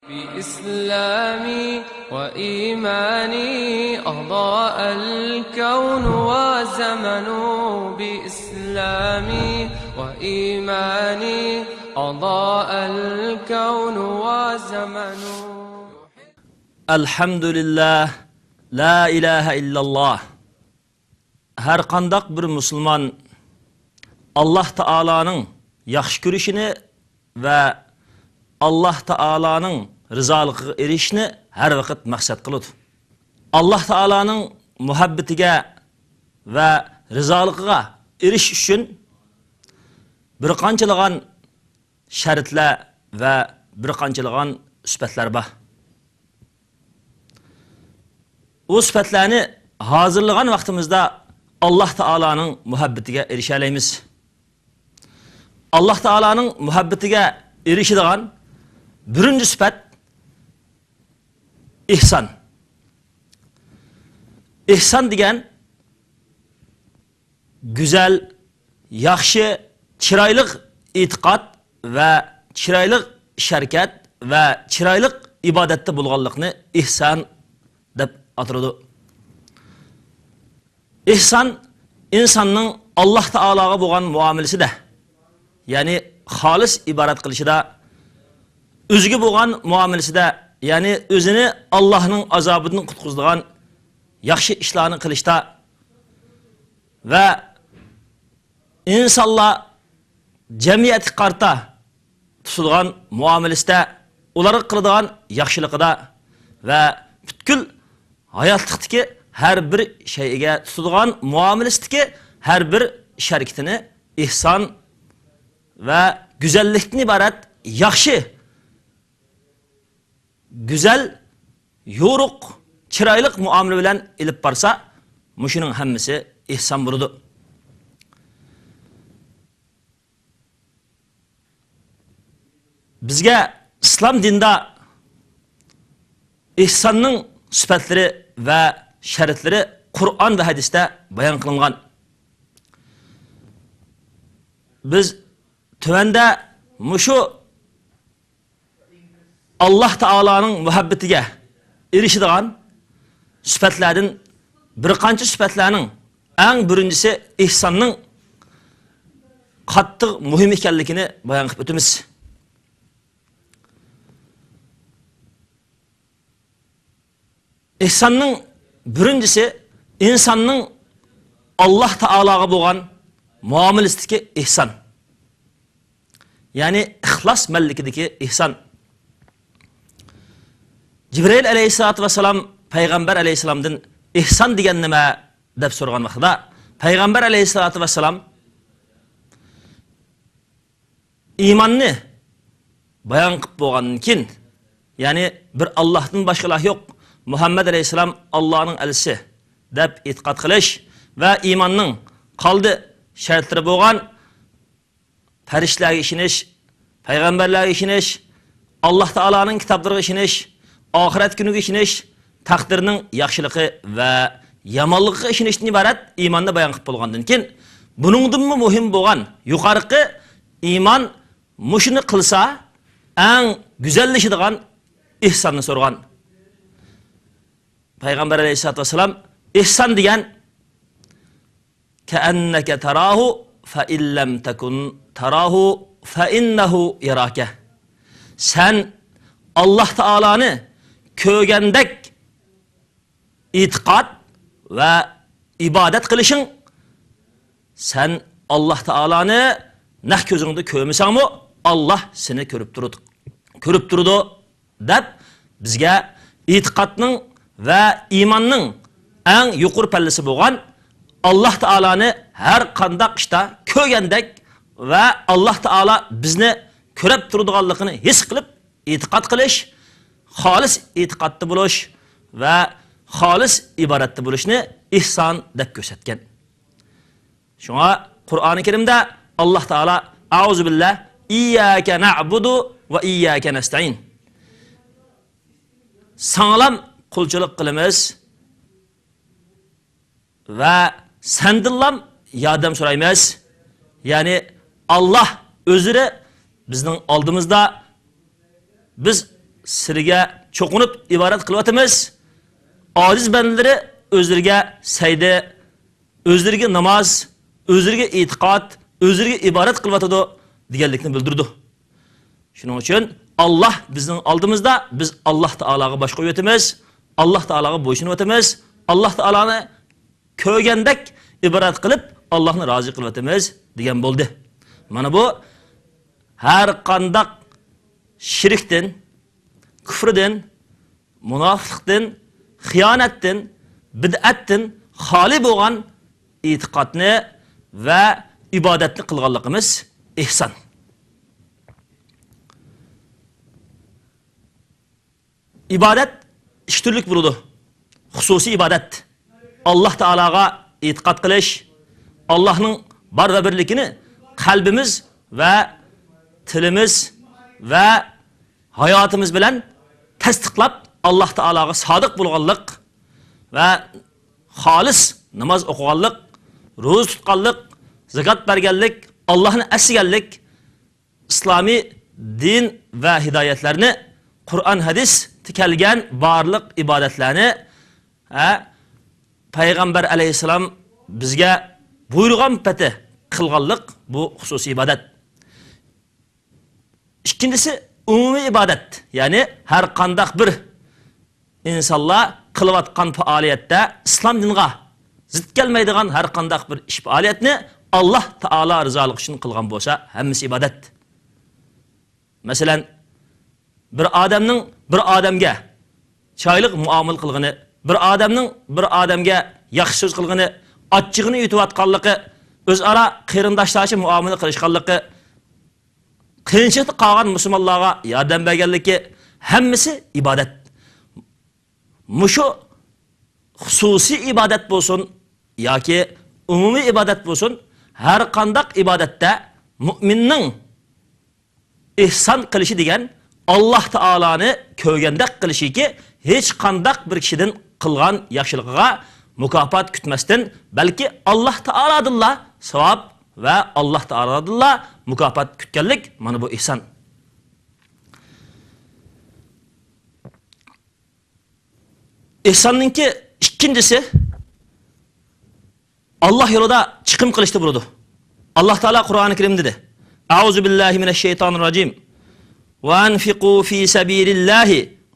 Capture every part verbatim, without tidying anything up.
بإسلامي وإيماني أضاء الكون وزمن. بإسلامي وإيماني أضاء الكون وزمن. ئەلھەمدۇلىللاھ، لا ئىلاھە ئىللاللاھ. ھەر قانداق بىر مۇسۇلمان ئاللاھ تائالانىڭ ياخشى كۆرۈشىنى ۋە ئاللاھ تائالانىڭ رىزالىقىغا ئېرىشىشنى ھەر ۋاقىت مەقسەت قىلىدۇ. ئاللاھ تائالانىڭ مۇھەببىتىگە ۋە رىزالىقىغا ئېرىشىش ئۈچۈن بىر قانچىلىغان شەرتلەر ۋە بىر قانچىلىغان سۈپەتلەر بار. ئۇ سۈپەتلەرنى ھازىرلىغان ۋاقتىمىزدا ئاللاھ تائالانىڭ مۇھەببىتىگە ئېرىشەلەيمىز. ئاللاھ تائالانىڭ مۇھەببىتىگە ئېرىشىدىغان بىرىنچى سۈپەت ئېھسان. ئېھسان دېگەن گۈزەل، ياخشى، چىرايلىق ئېتىقاد ۋە چىرايلىق ئىش-ھەرىكەت ۋە چىرايلىق ئىبادەتتە بولغانلىقنى ئېھسان دەپ ئاتىلىدۇ. ئېھسان ئىنساننىڭ ئاللاھ تائالاغا بولغان مۇئامىلىسىدە، يەنى خالىس ئىبادەت قىلىشىدا، ئۆزىگە بولغان مۇئامىلىسىدە، يەنى ئۆزىنى ئاللاھنىڭ ئازابىدىن قۇتقۇزىدىغان ياخشى ئىشلارنى قىلىشتا ۋە ئىنسانلار جەمئىيەتكە قارىتا تۇتىدىغان مۇئامىلىسىدە، ئۇلارغا قىلىدىغان ياخشىلىقىدا ۋە پۈتكۈل ھاياتلىقتىكى ھەر بىر شەيئىگە تۇتىدىغان مۇئامىلىسىدىكى ھەر بىر ئىش-ھەرىكىتىنى ئېھسان ۋە گۈزەللىكتىن ئىبارەت ياخشى، گۈزەل، يورۇق، چىرايلىق مۇئامىلە بىلەن ئېلىپ بارسا، مۇشۇنىڭ ھەممىسى ئېھسان بولىدۇ. بىزگە ئىسلام دىنىدا ئېھساننىڭ سۈپەتلىرى ۋە شەرتلىرى قۇرئان ۋە ھەدىستە بايان قىلىنغان. بىز تۆۋەندە مۇشۇ ئاللاھ تائالانىڭ مۇھەببىتىگە ئېرىشىدىغان سۈپەتلەردىن بىر قانچە سۈپەتلەرنىڭ ئەڭ بىرىنچىسى ئېھساننىڭ قاتتىق مۇھىم ئىكەنلىكىنى بايان قىلىپ ئۆتىمىز. ئېھساننىڭ بىرىنچىسى ئىنساننىڭ ئاللاھ تائالاغا بولغان مۇئامىلىسىدىكى ئېھسان. يەنى ئىخلاسمەنلىكىدىكى ئېھسان. جىبرىئىل ئەلەيھىسسالاتۇ ۋەسسالام پەيغەمبەر ئەلەيھىسسالامدىن ئېھسان دېگەن نېمە دەپ سورىغان ۋاقتىدا، پەيغەمبەر ئەلەيھىسسالاتۇ ۋەسسالام ئىماننى بايان قىلىپ بولغاندىن كېيىن، يەنى بىر ئاللاھتىن باشقا ئىلاھ يوق، مۇھەممەد ئەلەيھىسسالام ئاللانىڭ ئەلچىسى دەپ ئېتىقاد قىلىش ۋە ئىماننىڭ قالدى شەرتلىرى بولغان پەرىشتىلەرگە ئىشىنىش، پەيغەمبەرلەرگە ئىشىنىش، ئاللاھ تائالانىڭ كىتابلىرىغا ئىشىنىش، ئاخىرەت كۈنىگە ئىشىنىش، تەقدىرنىڭ ياخشىلىقى ۋە يامانلىقىغا ئىشىنىشتىن ئىبارەت ئىماننى بايان قىلىپ بولغاندىن كېيىن، بۇنىڭدىنمۇ مۇھىم بولغان يۇقىرىقى ئىمان، مۇشۇنى قىلسا ئەڭ گۈزەللىشىدىغان ئېھساننى سورىغان. پەيغەمبەر ئەلەيھىسسالاتۇ ۋەسسالام ئېھسان دېگەن كەئەننەكە تاراھۇ فەئىن لەم تەكۇن تاراھۇ فەئىننەھۇ ياراكە. سەن ئاللاھ تائالانى كۆرگەندەك ئېتىقاد ۋە ئىبادەت قىلىشىڭ، سەن ئاللاھ تائالانى نەق كۆزۈڭدە كۆرمىسەڭمۇ، ئاللاھ سېنى كۆرۈپ تۇرىدۇ، كۆرۈپ تۇرىدۇ. دەپ بىزگە ئېتىقادنىڭ ۋە ئىماننىڭ ئەڭ يۇقىرى پەللىسى بولغان ئاللاھ تائالانى ھەر قانداق ئىشتا كۆرگەندەك ۋە ئاللاھ تائالا بىزنى كۆرۈپ تۇرىدىغانلىقىنى ھېس قىلىپ ئېتىقاد قىلىش، خالىس ئېتىقادتا بولۇش ۋە خالىس ئىبادەتتە بولۇشنى ئېھسان دەپ كۆرسەتكەن. شۇڭا قۇرئانى كەرىمدە ئاللاھ تائالا، ئەئۇزۇ بىللاھ، ئىيياكە نەئبۇدۇ ۋە ئىيياكە نەستەئىن. ساڭىلام قۇلچىلىق قىلىمىز ۋە سەندىنلام ياردەم سورايمىز. يەنى ئاللاھ ئۆزلىرى بىزنىڭ ئالدىمىزدا، بىز سىلىگە چوقۇنۇپ ئىبادەت قىلىۋاتىمىز. ئاجىز بەندىلىرى ئۆزلىرىگە سەجدە، ئۆزلىرىگە ناماز، ئۆزلىرىگە ئېتىقاد، ئۆزلىرىگە ئىبادەت قىلىۋاتىدۇ دېگەنلىكنى بىلدۈرىدۇ. شۇنىڭ ئۈچۈن ئاللاھ بىزنىڭ ئالدىمىزدا، بىز ئاللاھ تائالاغا باش قويۇۋاتىمىز، ئاللاھ تائالاغا بويسۇنۇۋاتىمىز، ئاللاھ تائالانى كۆرگەندەك ئىبادەت قىلىپ، ئاللاھنى رازى قىلىۋاتىمىز دېگەن بولدى. مانا بۇ ھەر قانداق شىركتىن، كۇفرىدىن، مۇناپىقلىقتىن، خىيانەتتىن، بىدئەتتىن خالىي بولغان ئېتىقادنى ۋە ئىبادەتنى قىلغانلىقىمىز ئېھسان. ئىبادەت ئىككى تۈرلۈك بولىدۇ. خۇسۇسىي ئىبادەت، ئاللاھ تائالاغا ئېتىقاد قىلىش، ئاللاھنىڭ بار ۋە بىرلىكىنى قەلبىمىز ۋە تىلىمىز ۋە ھاياتىمىز بىلەن تەستىقلاپ، ئاللاھ تائالاغا سادىق بولغانلىق ۋە خالىس ناماز ئوقۇغانلىق، روزا تۇتقانلىق، زاكات بەرگەنلىك، ئاللاھنى ئەسلىگەنلىك، ئىسلامىي دىن ۋە ھىدايەتلەرنى، قۇرئان، ھەدىستە كەلگەن بارلىق ئىبادەتلەرنى، ھە، پەيغەمبەر ئەلەيھىسسالام بىزگە بۇيرۇغان پېتى قىلغانلىق، بۇ خۇسۇسىي ئىبادەت. ئىككىنچىسى، ئومۇمىي ئىبادەت، يەنى ھەر قانداق بىر ئىنسانلار قىلىۋاتقان پائالىيەتتە ئىسلام دىنىغا زىت كەلمەيدىغان ھەر قانداق بىر ئىش، پائالىيەتنى ئاللاھ تائالا رىزالىقى ئۈچۈن قىلغان بولسا، ھەممىسى ئىبادەت. مەسىلەن، بىر ئادەمنىڭ بىر ئادەمگە چىرايلىق مۇئامىلە قىلغىنى، بىر ئادەمنىڭ بىر ئادەمگە ياخشى سۆز قىلغىنى، ئاچچىقىنى يۇتۇۋاتقانلىقى، ئۆزئارا قېرىنداشلارچە مۇئامىلە قىلىشقانلىقى، قىيىنچىلىقتا قالغان مۇسۇلمانلارغا ياردەم بەرگەنلىكى، ھەممىسى ئىبادەت. مۇشۇ خۇسۇسىي ئىبادەت بولسۇن ياكى ئومۇمىي ئىبادەت بولسۇن، ھەر قانداق ئىبادەتتە مۇئمىننىڭ ئېھسان قىلىشى دېگەن ئاللاھ تائالانى كۆرگەندەك قىلىشىكى، ھېچقانداق بىر كىشىدىن قىلغان ياخشىلىقىغا مۇكاپات كۈتمەستىن، بەلكى ئاللاھ تائالادىنلا ساۋاب ۋە ئاللاھ تائالادىنلا مۇكاپات كۈتكەنلىك، مانا بۇ ئېھسان. ئېھساننىڭكى ئىككىنچىسى، ئاللاھ يولىدا چىقىم قىلىشتا بولىدۇ. ئاللاھ تائالا قۇرئانى كەرىمدە دېدى: أعوذ بالله من الشيطان الرجيم. وأنفقوا في سبيل الله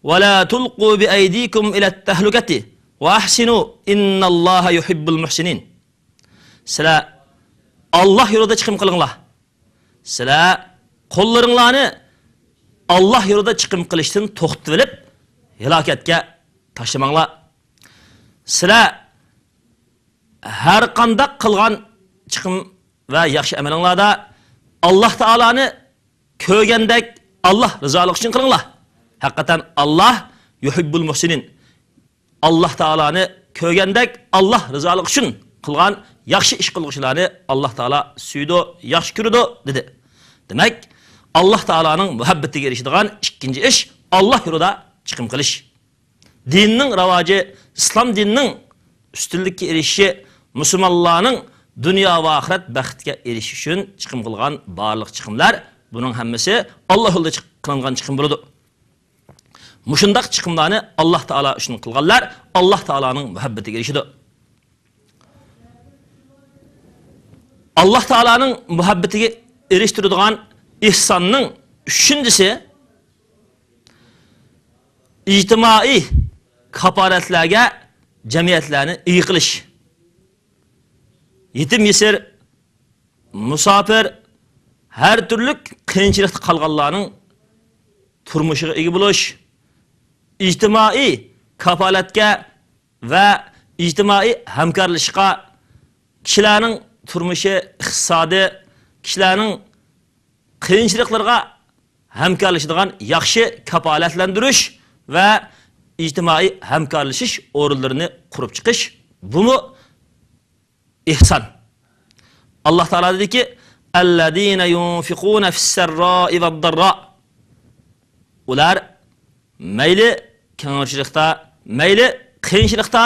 ولا تلقوا بأيديكم إلى التهلكة وأحسنوا إن الله يحب المحسنين. سىلەر ئاللاھ يولىدا چىقىم قىلىڭلار. سىلەر قوللىرىڭلارنى ئاللاھ يولىدا چىقىم قىلىشتىن توختىتىۋېلىپ، ھالاكەتكە تاشلىماڭلار. سىلەر ھەر قانداق قىلغان چىقىم ۋە ياخشى ئەمىلىڭلاردا ئاللاھ تائالانى كۆرگەندەك ئاللاھ رىزالىقى ئۈچۈن قىلىڭلار. ھەقىقەتەن، ئاللاھ يۇھىببۇل مۇھسىنىن. ئاللاھ تائالانى كۆرگەندەك، ئاللاھ رىزالىقى ئۈچۈن قىلغان ياخشى ئىش قىلغۇچىلارنى ئاللاھ تائالا سۆيىدۇ، ياخشى كۆرىدۇ، دېدى. دېمەك، ئاللاھ تائالانىڭ مۇھەببىتىگە ئېرىشىدىغان ئىككىنچى ئىش، ئاللاھ يولىدا چىقىم قىلىش. دىننىڭ راۋاجى، ئىسلام دىنىنىڭ ئۈستۈنلۈككە ئېرىشىشى، مۇسۇلمانلارنىڭ دۇنيا ۋە ئاخىرەت بەختىگە ئېرىشىشى ئۈچۈن چىقىم قىلغان بارلىق چىقىملار، بۇنىڭ ھەممىسى ئاللاھ يولىدا چىق-، قىلىنغان چىقىم بولىدۇ. مۇشۇنداق چىقىملارنى ئاللاھ تائالا ئۈچۈن قىلغانلار ئاللاھ تائالانىڭ مۇھەببىتىگە ئېرىشىدۇ. ئاللاھ تائالانىڭ مۇھەببىتىگە ئېرىشتۈرىدىغان ئېھساننىڭ ئۈچىنچىسى، ئىجتىمائىي كاپالەتلەرگە جەمئىيەتلەرنى ئىگە قىلىش. يېتىم يېسىر، مۇساپىر، ھەر تۈرلۈك قىيىنچىلىقتا قالغانلارنىڭ تۇرمۇشىغا ئىگە بولۇش، ئىجتىمائىي كاپالەتكە ۋە ئىجتىمائىي ھەمكارلىشىشقا، كىشىلەرنىڭ تۇرمۇشى، ئىقتىسادى، كىشىلەرنىڭ قىيىنچىلىقلىرىغا ھەمكارلىشىدىغان ياخشى كاپالەتلەندۈرۈش ۋە ئىجتىمائىي ھەمكارلىشىش ئورۇنلىرىنى قۇرۇپ چىقىش، بۇمۇ ئېھسان. ئاللاھ تائالا دېدىكى، الذين ينفقون في السراء والضراء. ئۇلار مەيلى كەڭرىچىلىكتا، مەيلى قىيىنچىلىقتا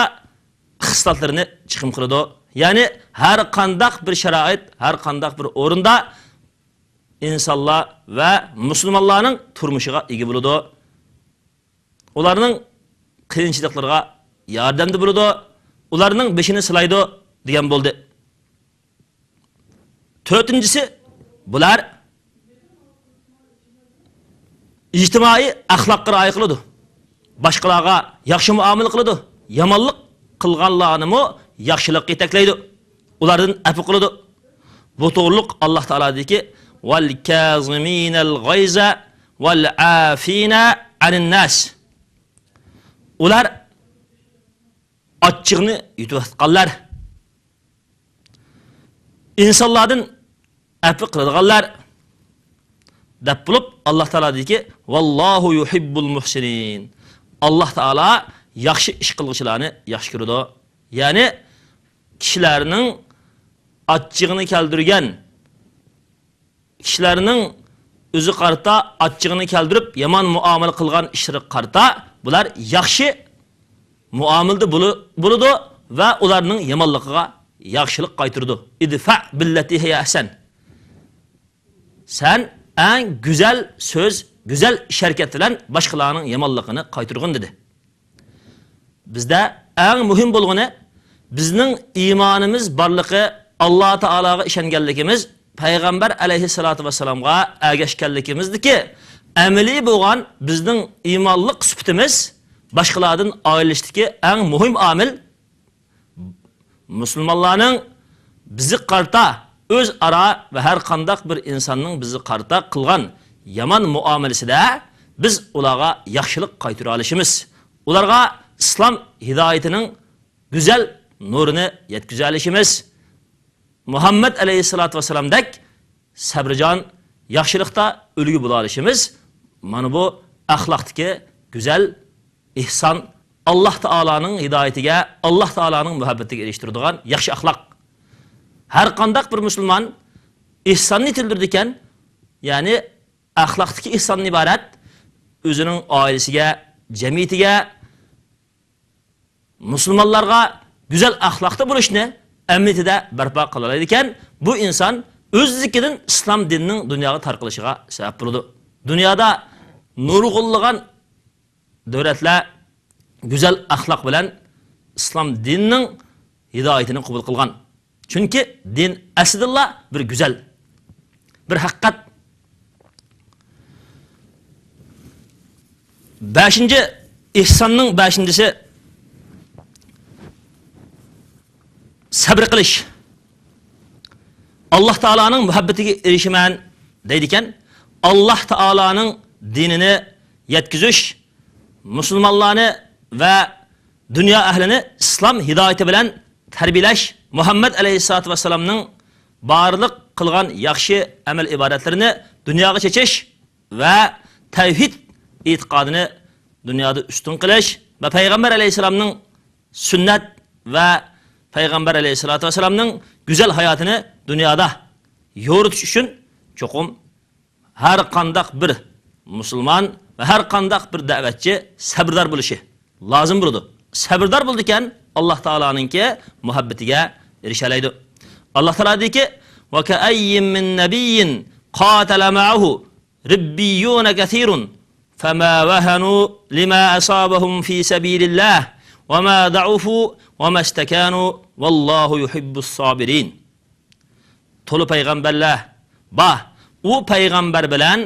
ئىقتىسادلىرىنى چىقىم قىلىدۇ. يەنى ھەر قانداق بىر شارائىت، ھەر قانداق بىر ئورۇندا ئىنسانلار ۋە مۇسۇلمانلارنىڭ تۇرمۇشىغا ئىگە بولىدۇ. ئۇلارنىڭ قىيىنچىلىقلىرىغا ياردەمدە بولىدۇ، ئۇلارنىڭ بېشىنى سىلايدۇ دېگەن بولدى. تۆتىنچىسى، بۇلار ئىجتىمائىي ئەخلاققا رىئايە قىلىدۇ. باشقىلارغا ياخشى مۇئامىلە قىلىدۇ. يامانلىق قىلغانلارنىمۇ ياخشىلىققا يېتەكلەيدۇ. ئۇلاردىن ئەپۇ قىلىدۇ. بۇ توغرۇلۇق ئاللاھ تائالا دېدىكى، «ۋەل كازىمىنەل غەيزە ۋەل ئافىنە ئەنىن ناس.» ئۇلار ئاچچىقنى يۇتۇۋاتقانلار، ئىنسانلاردىن ئەپۇ قىلىدىغانلار دەپ بولۇپ، ئاللاھ تائالا دېدىكى، «ۋاللاھۇ يۇھىببۇل مۇھسىنىن.» ئاللاھ تائالا ياخشى ئىش قىلغۇچىلارنى ياخشى كۆرىدۇ. يەنى كىشىلەرنىڭ ئاچچىقىنى كەلتۈرگەن، كىشىلەرنىڭ ئۆزى قارىتا ئاچچىقىنى كەلتۈرۈپ يامان مۇئامىلە قىلغان ئىشلىرىغا قارىتا بۇلار ياخشى مۇئامىلىدە بولۇ-، بولىدۇ ۋە ئۇلارنىڭ يامانلىقىغا ياخشىلىق قايتۇرىدۇ. «ئىدفەئ بىللەتى ھىيە ئەھسەن.» سەن ئەڭ گۈزەل سۆز، گۈزەل ئىش-ھەرىكەت بىلەن باشقىلارنىڭ يامانلىقىنى قايتۇرغىن، دېدى. بىزدە ئەڭ مۇھىم بولغىنى، بىزنىڭ ئىمانىمىز بارلىقى، ئاللاھ تائالاغا ئىشەنگەنلىكىمىز، پەيغەمبەر ئەلەيھىسسالاتۇ ۋەسسالامغا ئەگەشكەنلىكىمىزدىكى ئەمەلىي بولغان بىزنىڭ ئىمانلىق سۈپىتىمىز باشقىلاردىن ئايرىلىشتىكى ئەڭ مۇھىم ئامىل. مۇسۇلمانلارنىڭ بىزگە قارىتا ئۆزئارا ۋە ھەر قانداق بىر ئىنساننىڭ بىزگە قارىتا قىلغان يامان مۇئامىلىسىدە بىز ئۇلارغا ياخشىلىق قايتۇرالىشىمىز. ئۇلارغا ئىسلام ھىدايىتىنىڭ گۈزەل نۇرىنى يەتكۈزەلىشىمىز. مۇھەممەد ئەلەيھىسسالاتۇ ۋەسسالامدەك سەبرىجان، ياخشىلىقتا ئۈلگە بولالىشىمىز، مانا بۇ ئەخلاقتىكى گۈزەل ئېھسان، ئاللاھ تائالانىڭ ھىدايىتىگە، ئاللاھ تائالانىڭ مۇھەببىتىگە ئېرىشتۈرىدىغان ياخشى ئەخلاق. ھەر قانداق بىر مۇسۇلمان ئېھساننى يېتىلدۈرىدىكەن، يەنى ئەخلاقتىكى ئېھساندىن ئىبارەت ئۆزىنىڭ ئائىلىسىگە، جەمئىيىتىگە، مۇسۇلمانلارغا گۈزەل ئەخلاقتا بولۇشنى ئەمەلىيىتىدە بەرپا قىلالايدىكەن، بۇ ئىنسان ئۆزلۈكىدىن ئىسلام دىنىنىڭ دۇنياغا تارقىلىشىغا سەۋەب بولىدۇ. دۇنيادا نۇرغۇنلىغان دۆلەتلەر گۈزەل ئەخلاق بىلەن ئىسلام دىنىنىڭ ھىدايىتىنى قوبۇل قىلغان. چۈنكى دىن ئەسلىدىنلا بىر گۈزەل، بىر ھەقىقەت. بەشىنچى، ئېھساننىڭ بەشىنچىسى، سەبرى قىلىش. ئاللاھ تائالانىڭ مۇھەببىتىگە ئېرىشىمەن دەيدىكەن. ئاللاھ تائالانىڭ دىنىنى يەتكۈزۈش، مۇسۇلمانلارنى ۋە دۇنيا ئەھلىنى ئىسلام ھىدايىتى بىلەن تەربىيەلەش، مۇھەممەد ئەلەيھىسسالاتۇ ۋەسسالامنىڭ بارلىق قىلغان ياخشى ئەمەل-ئىبادەتلىرىنى دۇنياغا چېچىش ۋە تەۋھىد ئېتىقادىنى دۇنيادا ئۈستۈن قىلىش ۋە پەيغەمبەر ئەلەيھىسسالامنىڭ سۈننەت ۋە پەيغەمبەر ئەلەيھىسسالاتۇ ۋەسسالامنىڭ گۈزەل ھاياتىنى دۇنيادا يورۇتۇش ئۈچۈن چوقۇم ھەر قانداق بىر مۇسۇلمان ۋە ھەر قانداق بىر دەۋەتچى سەبرىدار بولۇشى لازىم بولىدۇ. سەبرىدار بولىدىكەن، ئاللاھ تائالانىڭكى مۇھەببىتىگە ئېرىشەلەيدۇ. ئاللاھ تائالا دېدىكى، «وكأين من نبي قاتل معه ربيون كثير فما وهنوا لما أصابهم في سبيل الله وما ضعفوا وما استكانوا والله يحب الصابرين.» تولا پەيغەمبەرلەر بار. ئۇ پەيغەمبەر بىلەن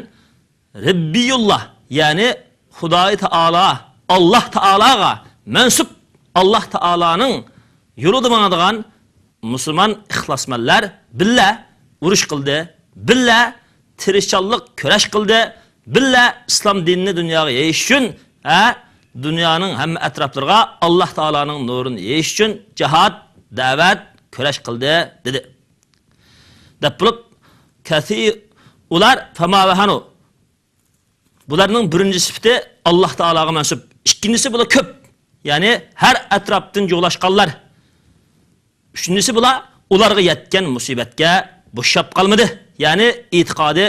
رەببىيۇللا، يەنى خۇدايى تائالا، ئاللاھ تائالاغا مەنسۇپ، ئاللاھ تائالانىڭ يولىدا ماڭىدىغان مۇسۇلمان ئىخلاسمەنلەر بىللە ئۇرۇش قىلدى، بىللە تىرىشچانلىق كۈرەش قىلدى، بىللە ئىسلام دىنىنى دۇنياغا يېيىش ئۈچۈن، ھە، دۇنيانىڭ ھەممە ئەتراپلىرىغا ئاللاھ تائالانىڭ نۇرىنى يېيىش ئۈچۈن جىھاد، دەۋەت، كۈرەش قىلدى، دېدى. دەپ بولۇپ، كەسى-، ئۇلار فەما ۋەھەنۇ. بۇلارنىڭ بىرىنچى سۈپىتى ئاللاھ تائالاغا مەنسۇپ. ئىككىنچىسى، بۇلار كۆپ. يەنى ھەر ئەتراپتىن جۇغلاشقانلار. ئۈچىنچىسى، بۇلار ئۇلارغا يەتكەن مۇسىبەتكە بوشاپ قالمىدى. يەنى ئېتىقادى،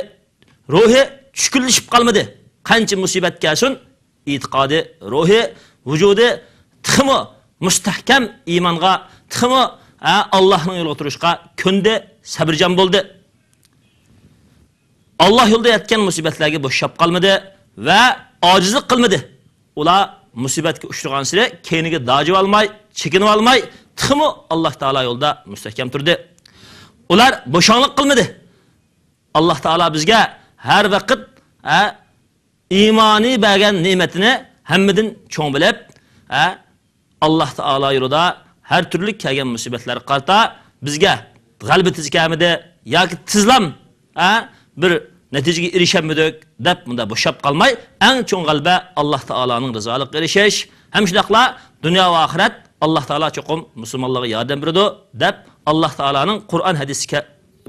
روھى چۈشكۈنلىشىپ قالمىدى. قانچە مۇسىبەت كەلسۇن، ئېتىقادى، روھى، ۋۇجۇدى تېخىمۇ مۇستەھكەم ئىمانغا، تېخىمۇ، ھە، ئاللاھنىڭ يولىغا تۇرۇشقا كۆندى، سەبرىجان بولدى. ئاللاھ يولىدا يەتكەن مۇسىبەتلەرگە بوشاپ قالمىدى ۋە ئاجىزلىق قىلمىدى. ئۇلار مۇسىبەتكە ئۇچرىغانسېرى كەينىگە داجىۋالماي، چېكىنىۋالماي، تېخىمۇ ئاللاھ تائالا يولىدا مۇستەھكەم تۇردى. ئۇلار بوشاڭلىق قىلمىدى. ئاللاھ تائالا بىزگە ھەر ۋاقىت، ھە، ئىمانى بەرگەن نېمىتىنى ھەممىدىن چوڭ بىلىپ، ھە، ئاللاھ تائالا يولىدا ھەر تۈرلۈك كەلگەن مۇسىبەتلەرگە قارىتا بىزگە غەلىبە تېز كەلمىدى ياكى تېزلام، ھە، بىر نەتىجىگە ئېرىشەلمىدۇق دەپ مۇنداق بوشاپ قالماي، ئەڭ چوڭ غەلىبە ئاللاھ تائالانىڭ رىزالىقىغا ئېرىشىش ھەم شۇنداقلا دۇنيا ۋە ئاخىرەت ئاللاھ تائالا چوقۇم مۇسۇلمانلارغا ياردەم بېرىدۇ دەپ ئاللاھ تائالانىڭ قۇرئان ھەدىستە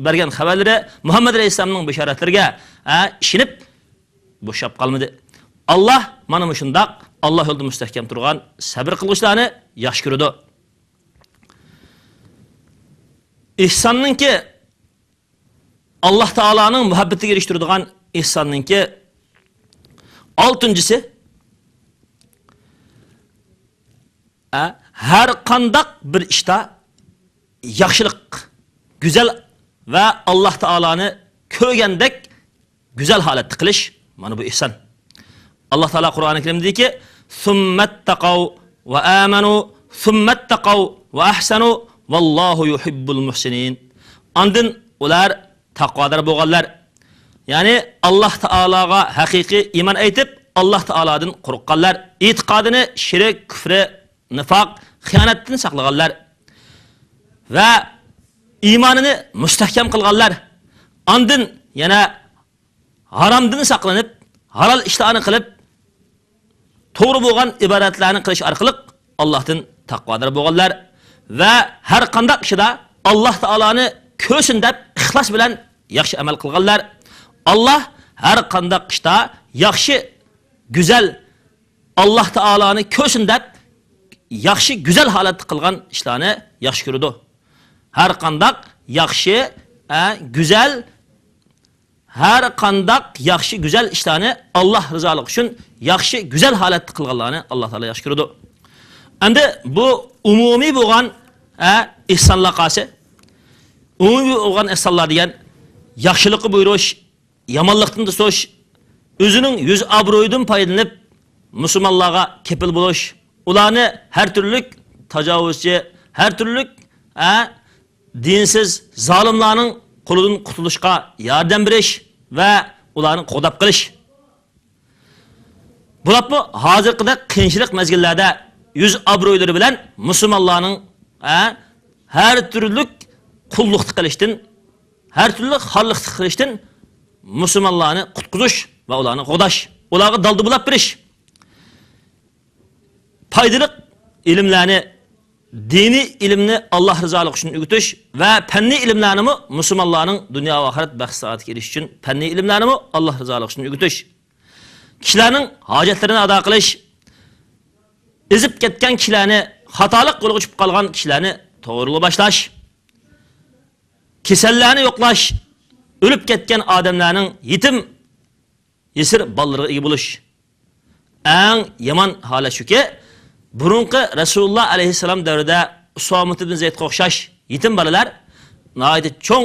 بەرگەن خەۋەرلىرى، مۇھەممەد ئەلەيھىسسالامنىڭ بېشارەتلىرىگە، ھە، ئىشىنىپ، بوشاپ قالمىدى. ئاللاھ مانا مۇشۇنداق ئاللاھ يولىدا مۇستەھكەم تۇرغان سەبرى قىلغۇچىلارنى ياخشى كۆرىدۇ. ئېھساننىڭكى، ئاللاھ تائالانىڭ مۇھەببىتىگە ئېرىشتۈرىدىغان ئېھساننىڭكى ئالتىنچىسى، ئە، ھەر قانداق بىر ئىشتا ياخشىلىق، گۈزەل ۋە ئاللاھ تائالانى كۆرگەندەك گۈزەل ھالەتتە قىلىش، مانا بۇ ئېھسان. ئاللاھ تائالا قۇرئانى كەرىمدىكى، ثم اتقوا وآمنوا ثم اتقوا وأحسنوا والله يحب المحسنين. ئاندىن ئۇلار تەقۋادار بولغانلار، يەنى ئاللاھ تائالاغا ھەقىقىي ئىمان ئېيتىپ، ئاللاھ تائالادىن قورققانلار، ئېتىقادىنى شىرك، كۈفرى، نىفاق، خىيانەتتىن ساقلىغانلار ۋە ئىمانىنى مۇستەھكەم قىلغانلار، ئاندىن يەنە ھارامدىن ساقلىنىپ، ھالال ئىشلارنى قىلىپ، توغرا بولغان ئىبادەتلەرنى قىلىش ئارقىلىق ئاللاھتىن تەقۋادار بولغانلار ۋە ھەر قانداق ئىشىدا ئاللاھ تائالانى كۆرسۇن دەپ ئىخلاس بىلەن ياخشى ئەمەل قىلغانلار. ئاللاھ ھەر قانداق ئىشتا ياخشى، گۈزەل، ئاللاھ تائالانى كۆرسۇن دەپ ياخشى، گۈزەل ھالەتتە قىلغان ئىشلارنى ياخشى كۆرىدۇ. ھەر قانداق ياخشى، ئە، گۈزەل، ھەر قانداق ياخشى، گۈزەل ئىشلارنى ئاللاھ رىزالىقى ئۈچۈن ياخشى، گۈزەل ھالەتتە قىلغانلارنى ئاللاھ تائالا ياخشى كۆرىدۇ. ئەمدى بۇ ئومۇمىي بولغان، ئە، ئېھسانلار قايسى؟ ئومۇمىي بولغان ئېھسانلار دېگەن ياخشىلىققا بۇيرۇش، يامانلىقتىن توسۇش، ئۆزىنىڭ يۈز ئابرۇيىدىن پايدىلىنىپ، مۇسۇلمانلارغا كېپىل بولۇش، ئۇلارنى ھەر تۈرلۈك تاجاۋۇزچى، ھەر تۈرلۈك، ئە، دىنسىز زالىملارنىڭ قولىدىن قۇتۇلۇشقا ياردەم بېرىش ۋە ئۇلارنى قوغداپ قېلىش. بولۇپمۇ ھازىرقىدەك قىيىنچىلىق مەزگىللەردە يۈز ئابرۇيلىرى بىلەن مۇسۇلمانلارنىڭ، ئە، ھەر تۈرلۈك قۇللۇقتا قېلىشتىن، ھەر تۈرلۈك خارلىقتا قېلىشتىن مۇسۇلمانلارنى قۇتقۇزۇش ۋە ئۇلارنى قوغداش، ئۇلارغا دالدا بولاپ بېرىش. پايدىلىق ئىلىملەرنى، دىنىي ئىلىمنى ئاللاھ رىزالىقى ئۈچۈن ئۆگىتىش ۋە پەننىي ئىلىملەرنىمۇ مۇسۇلمانلارنىڭ دۇنيا ۋە ئاخىرەت بەخت سائادىتىگە ئېرىشىش ئۈچۈن پەننىي ئىلىملەرنىمۇ ئاللاھ رىزالىقى ئۈچۈن ئۆگىتىش. كىشىلەرنىڭ ھاجەتلىرىنى ئادا قىلىش، ئېزىپ كەتكەن كىشىلەرنى، خاتالىق يولىغا چۈشۈپ قالغان كىشىلەرنى توغرا يولغا باشلاش، كېسەللەرنى يوقلاش، ئۆلۈپ كەتكەن ئادەملەرنىڭ يېتىم، يېسىر بالىلىرىغا ئىگە بولۇش. ئەڭ يامان ھالەت شۇكى، بۇرۇنقى رەسۇلۇللا ئەلەيھىسسالام دەۋرىدە ئۇسامە ئىبن زەيدقا ئوخشاش يېتىم بالىلار ناھايىتى چوڭ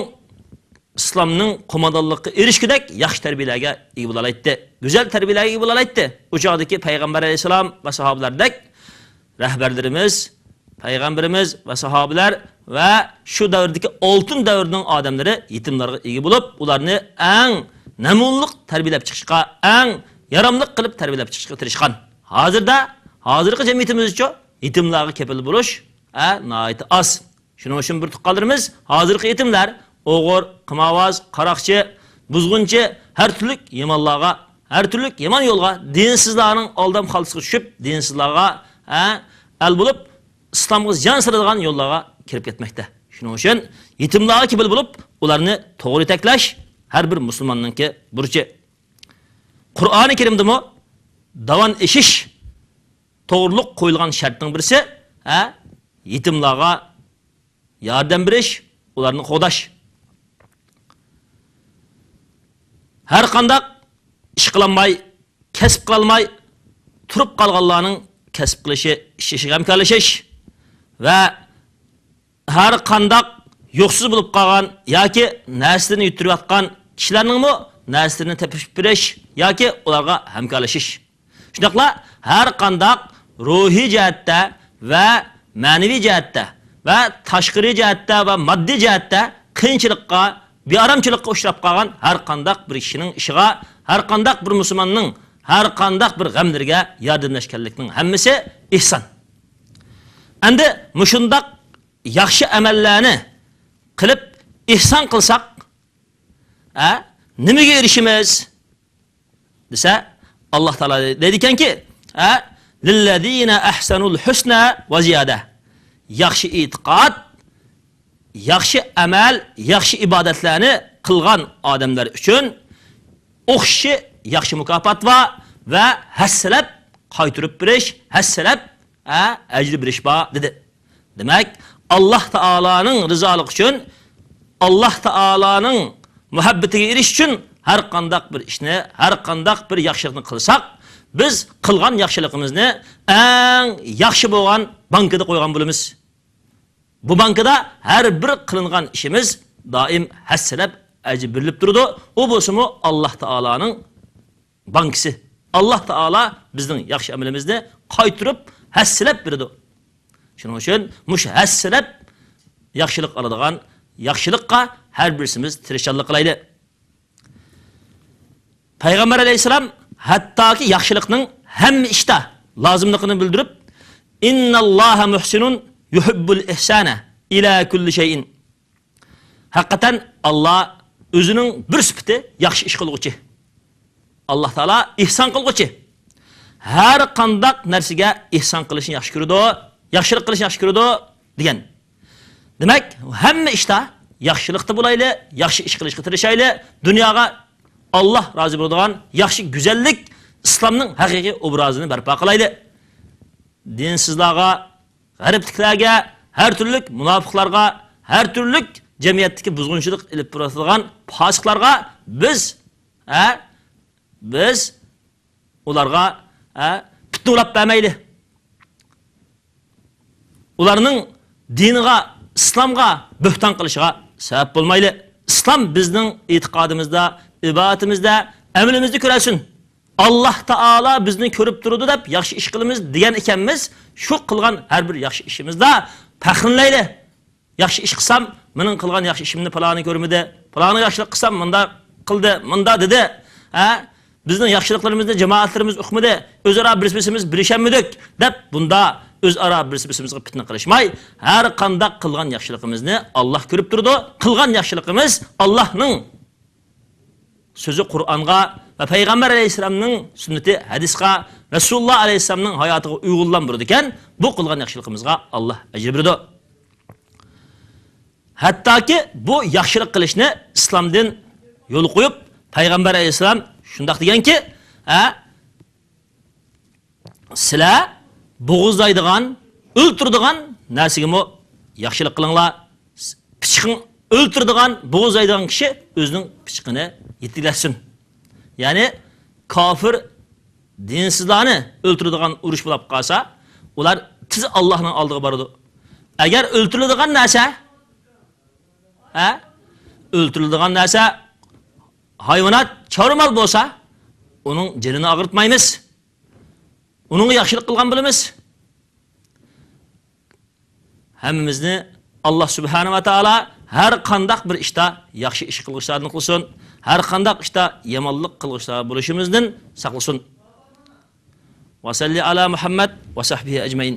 ئىسلامنىڭ قوماندانلىققا ئېرىشكۈدەك ياخشى تەربىيەلەرگە ئىگە بولالايتتى. گۈزەل تەربىيەلەرگە ئىگە بولالايتتى. ئۇ چاغدىكى پەيغەمبەر ئەلەيھىسسالام ۋە ساھابىلەردەك رەھبەرلىرىمىز، پەيغەمبىرىمىز ۋە ساھابىلەر ۋە شۇ دەۋردىكى ئالتۇن دەۋرنىڭ ئادەملىرى يېتىملارغا ئىگە بولۇپ، ئۇلارنى ئەڭ نەمۇنىلىق تەربىيەلەپ چىقىشقا، ئەڭ ياراملىق قىلىپ تەربىيەلەپ چىقىشقا تىرىشقان. ھازىردا، ھازىرقى جەمئىيىتىمىزدىچۇ يېتىملارغا كېپىل بولۇش، ئە، ناھايىتى ئاز. شۇنىڭ ئۈچۈن بىر تۇغقانلىرىمىز ھازىرقى يېتىملەر ئوغرى، قىمارۋاز، قاراقچى، بۇزغۇنچى، ھەر تۈرلۈك يامانلارغا، ھەر تۈرلۈك يامان يولغا، دىنسىزلارنىڭ ئالدام خالتىسىغا چۈشۈپ، دىنسىزلارغا، ھە، ئەل بولۇپ، ئىسلامغا زىيان سالىدىغان يوللارغا كىرىپ كەتمەكتە. شۇنىڭ ئۈچۈن يېتىملارغا كېپىل بولۇپ، ئۇلارنى توغرا يېتەكلەش ھەر بىر مۇسۇلماننىڭكى بۇرچى. قۇرئانى كەرىمدىمۇ داۋان ئېشىش توغرۇلۇق قويۇلغان شەرتنىڭ بىرسى، ھە، يېتىملارغا ياردەم بېرىش، ئۇلارنى قوغداش. ھەر قانداق ئىش قىلالماي، كەسىپ قىلالماي تۇرۇپ قالغانلارنىڭ كەسىپ قىلىشى، ئىش ئېشىغا ھەمكارلىشىش ۋە ھەر قانداق يوقسۇز بولۇپ قالغان ياكى نەرسىلىرىنى يىتتۈرۈۋاتقان كىشىلەرنىڭمۇ نەرسىلىرىنى تېپىپ بېرىش ياكى ئۇلارغا ھەمكارلىشىش. شۇنداقلا ھەر قانداق روھىي جەھەتتە ۋە مەنىۋى جەھەتتە ۋە تاشقىرى جەھەتتە ۋە ماددىي جەھەتتە قىيىنچىلىققا، بىئارامچىلىققا ئۇچراپ قالغان ھەر قانداق بىر كىشىنىڭ ئىشىغا، ھەر قانداق بىر مۇسۇلماننىڭ ھەر قانداق بىر غەملىرىگە ياردەملەشكەنلىكنىڭ ھەممىسى ئېھسان. ئەمدى مۇشۇنداق ياخشى ئەمەللەرنى قىلىپ ئېھسان قىلساق، ئە، نېمىگە ئېرىشىمىز؟ دېسە، ئاللا تائالا دەيدىكەنكى، ھە، لىللەزىنە ئەھسەنۇل ھۇسنە ۋە زىيادە. ياخشى ئېتىقاد، ياخشى ئەمەل، ياخشى ئىبادەتلەرنى قىلغان ئادەملەر ئۈچۈن ئوخشىشى ياخشى مۇكاپات بار ۋە ھەسسىلەپ قايتۇرۇپ بېرىش، ھەسسىلەپ ھە، ئەجرى بېرىش بار، دېدى. دېمەك، ئاللا تائالانىڭ رىزالىقى ئۈچۈن، ئاللا تائالانىڭ مۇھەببىتىگە ئېرىشىش ئۈچۈن ھەر قانداق بىر ئىشنى، ھەر قانداق بىر ياخشىلىقنى قىلساق، بىز قىلغان ياخشىلىقىمىزنى ئەڭ ياخشى بولغان بانكىدا قويغان بولىمىز. بۇ بانكىدا ھەر بىر قىلىنغان ئىشىمىز دائىم ھەسسىلەپ ئەجرى بېرىلىپ تۇرىدۇ. ئۇ بولسىمۇ ئاللا تائالانىڭ بانكىسى. ئاللا تائالا بىزنىڭ ياخشى ئەمىلىمىزنى قايتۇرۇپ ھەسسىلەپ بېرىدۇ. شۇنىڭ ئۈچۈن مۇشۇ ھەسسىلەپ ياخشىلىق ئالىدىغان ياخشىلىققا ھەر بىرسىمىز تىرىشچانلىق قىلايلى. پەيغەمبەر ئەلەيھىسسالام ھەتتاكى ياخشىلىقنىڭ ھەممە ئىشتا لازىملىقىنى بىلدۈرۈپ، ئىنناللاھە مۇھسىنۇن يۇھىببۇل ئىھسانە ئىلە كۇللى شەيئىن. ھەقىقەتەن ئاللا ئۆزىنىڭ بىر سۈپىتى ياخشى ئىش قىلغۇچى. ئاللا تائالا ئېھسان قىلغۇچى. ھەر قانداق نەرسىگە ئېھسان قىلىشنى ياخشى كۆرىدۇ، ياخشىلىق قىلىشنى ياخشى كۆرىدۇ دېگەن. دېمەك، ھەممە ئىشتا ياخشىلىقتا بولايلى، ياخشى ئىش قىلىشقا تىرىشايلى. دۇنياغا ئاللا رازى بولىدىغان ياخشى گۈزەللىك ئىسلامنىڭ ھەقىقىي ئوبرازىنى بەرپا قىلايلى. دىنسىزلارغا، غەربلىكلەرگە، ھەر تۈرلۈك مۇناپىقلارغا، ھەر تۈرلۈك جەمئىيەتتىكى بۇزغۇنچىلىق ئېلىپ بېرىۋاتىدىغان پاسىقلارغا بىز، ھە، بىز ئۇلارغا، ھە، پىتنە ئۇلاپ بەرمەيلى. ئۇلارنىڭ دىنىغا، ئىسلامغا بۆھتان قىلىشىغا سەۋەب بولمايلى. ئىسلام بىزنىڭ ئېتىقادىمىزدا، ئىبادىتىمىزدە، ئەمىلىمىزدە كۆرەلسۇن. ئاللا تائالا بىزنى كۆرۈپ تۇرىدۇ دەپ ياخشى ئىش قىلىمىز دېگەن ئىكەنمىز، شۇ قىلغان ھەر بىر ياخشى ئىشىمىزدا پەخىرلەنەيلى. ياخشى ئىش قىلسام، مېنىڭ قىلغان ياخشى ئىشىمنى پالانى كۆرمىدى، پالانى ياخشىلىق قىلسام، مۇنداق قىلدى، مۇنداق دېدى. ھە؟ بىزنىڭ ياخشىلىقلىرىمىزنى جامائەتلىرىمىز ئۇقمىدى، ئۆزئارا بىرسى بىرسىمىز بىلىشەلمىدۇق، دەپ بۇندا ئۆزئارا بىرسى بىرسىمىزگە پىتنە قىلىشماي، ھەر قانداق قىلغان ياخشىلىقىمىزنى ئاللا كۆرۈپ تۇرىدۇ. قىلغان ياخشىلىقىمىز ئاللانىڭ سۆزى قۇرئانغا ۋە پەيغەمبەر ئەلەيھىسسالامنىڭ سۈننىتى ھەدىسقا، رەسۇلۇللا ئەلەيھىسسالامنىڭ ھاياتىغا ئۇيغۇنلانمىدىكەن، بۇ قىلغان ياخشىلىقىمىزغا ئاللا ئەجىر بېرىدۇ. ھەتتاكى بۇ ياخشىلىق قىلىشنى ئىسلامدىن يول قويۇپ، پەيغەمبەر ئەلەيھىسسالام شۇنداق دېگەنكى، ھە، سىلەر بوغۇزلايدىغان، ئۆلتۈرىدىغان نەرسىگىمۇ ياخشىلىق قىلىڭلار. پىچىقىڭ ئۆلتۈرىدىغان، بوغۇزلايدىغان كىشى ئۆزىنىڭ پىچىقىنى يېتىلەتسۇن. يەنى كاپىر دىنسىزلارنى ئۆلتۈرىدىغان ئۇرۇش بولۇپ قالسا، ئۇلار تېز ئاللاھنىڭ ئالدىغا بارىدۇ. ئەگەر ئۆلتۈرۈلىدىغان نەرسە، ھە؟ ئۆلتۈرۈلىدىغان نەرسە ھايۋانات، چارۋىمال بولسا، ئۇنىڭ جېنىنى ئاغرىتمايمىز. ئۇنىڭغا ياخشىلىق قىلغان بولىمىز. ھەممىمىزنى ئاللا سۇبھانە ۋە تائالا ھەر قانداق بىر ئىشتا ياخشى ئىش قىلغۇچىلاردىن قىلسۇن، ھەر قانداق ئىشتا يامانلىق قىلغۇچىلار بولۇشىمىزدىن ساقلىسۇن. ۋە سەللى ئالا مۇھەممەد ۋە سەھبىھى ئەجمەئىن.